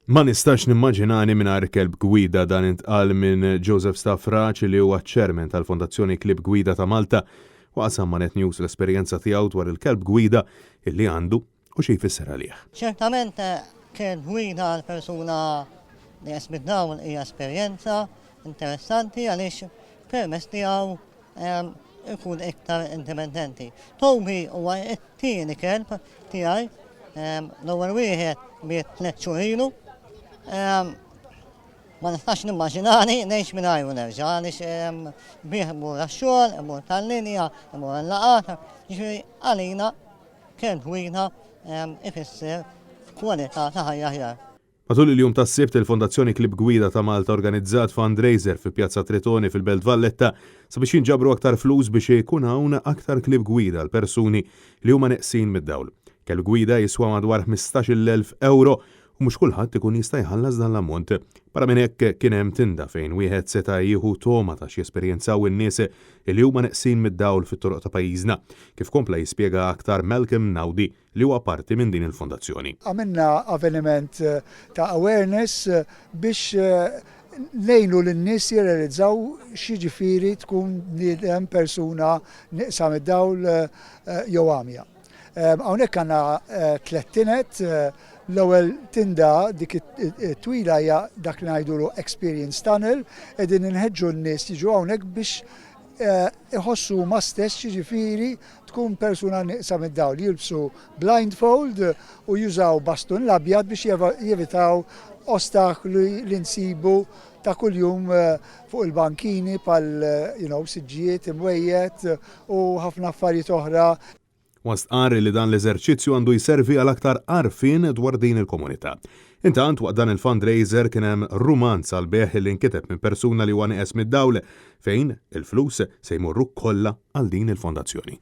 Ma nistax nimmaġinani mingħajr kelb gwida dan intqal minn Joseph Stafrace li huwa ċ-Chairman tal-Fondazzjoni Klieb Gwida ta' Malta u qasam ma' Net News l-esperjenza tiegħu dwar il-kelb gwida illi għandu u xi jfisser għalih. Ċertament kelb gwida għal persuna li qed bid-dawl hija esperjenza interessanti għaliex permezz tiegħu ikun iktar indipendenti. Toby huwa t-tieni kelb tiegħi, l-ewwel wieħed miet tliet xhur ilu. Ma nistax nimmaġinani ngħix mingħajru nerġa' għaliex bih immur għax-xogħol, immur tal-linja, immur għal-laqgħat, jiġifieri għalina kelb wieħed ifisser kwalità ta' ħajja aħjar. Matul il-jum tas-Sibt, il-Fondazzjoni Klieb Gwida ta' Malta organizzat fundraiser fi Pjazza Tritoni fil-Belt Valletta sabiex jinġabru aktar flus biex ikun hawn aktar klieb gwida għal persuni li huma neqsin mid-dawl. Kelb gwida jiswa madwar 15,000 ewro u mhux kulħadd ikun jista' jħallas dan l-ammont. Barra minn hekk kien hemm tinda fejn wieħed seta' jieħu togħma ta' x'jesperjenzaw in-nies li huma neqsin mid-dawl fit-toroq ta' pajjiżna, kif kompla jispjega aktar Malcolm Naudi li huwa parti minn din il-fondazzjoni. Għamilna avveniment ta' awareness biex ngħinu lin-nies jirrealizzaw x'jiġifieri tkun bniedem, persuna nieqsa mid-dawl jew għamja. Hawnhekk għandna tlett tined. L-ewwel tinda, dik it-twila hija dak li ngħidulu experience tunnel, qegħdin inħeġġu n-nies jiġu hawnhekk biex iħossu huma stess x'jiġifieri tkun persuna nieqsa mid-dawl. Jilbsu blindfold u jużaw bastun l-abjad biex jevitaw ostakli li nsibu ta' kuljum fuq il-bankini bħal you know, siġġijiet, imwejjed u ħafna affarijiet oħra. Huwa stqarr li dan l-eżerċizzju għandu jservi għal aktar għarfien dwar din il-komunità. Intant, waqt dan il-fundraiser kien hemm rumanz għall-bejgħ li nkiteb minn persuna li huwa nieqes mid-dawl, fejn il-flus se jmorru kollha għal din il-fondazzjoni.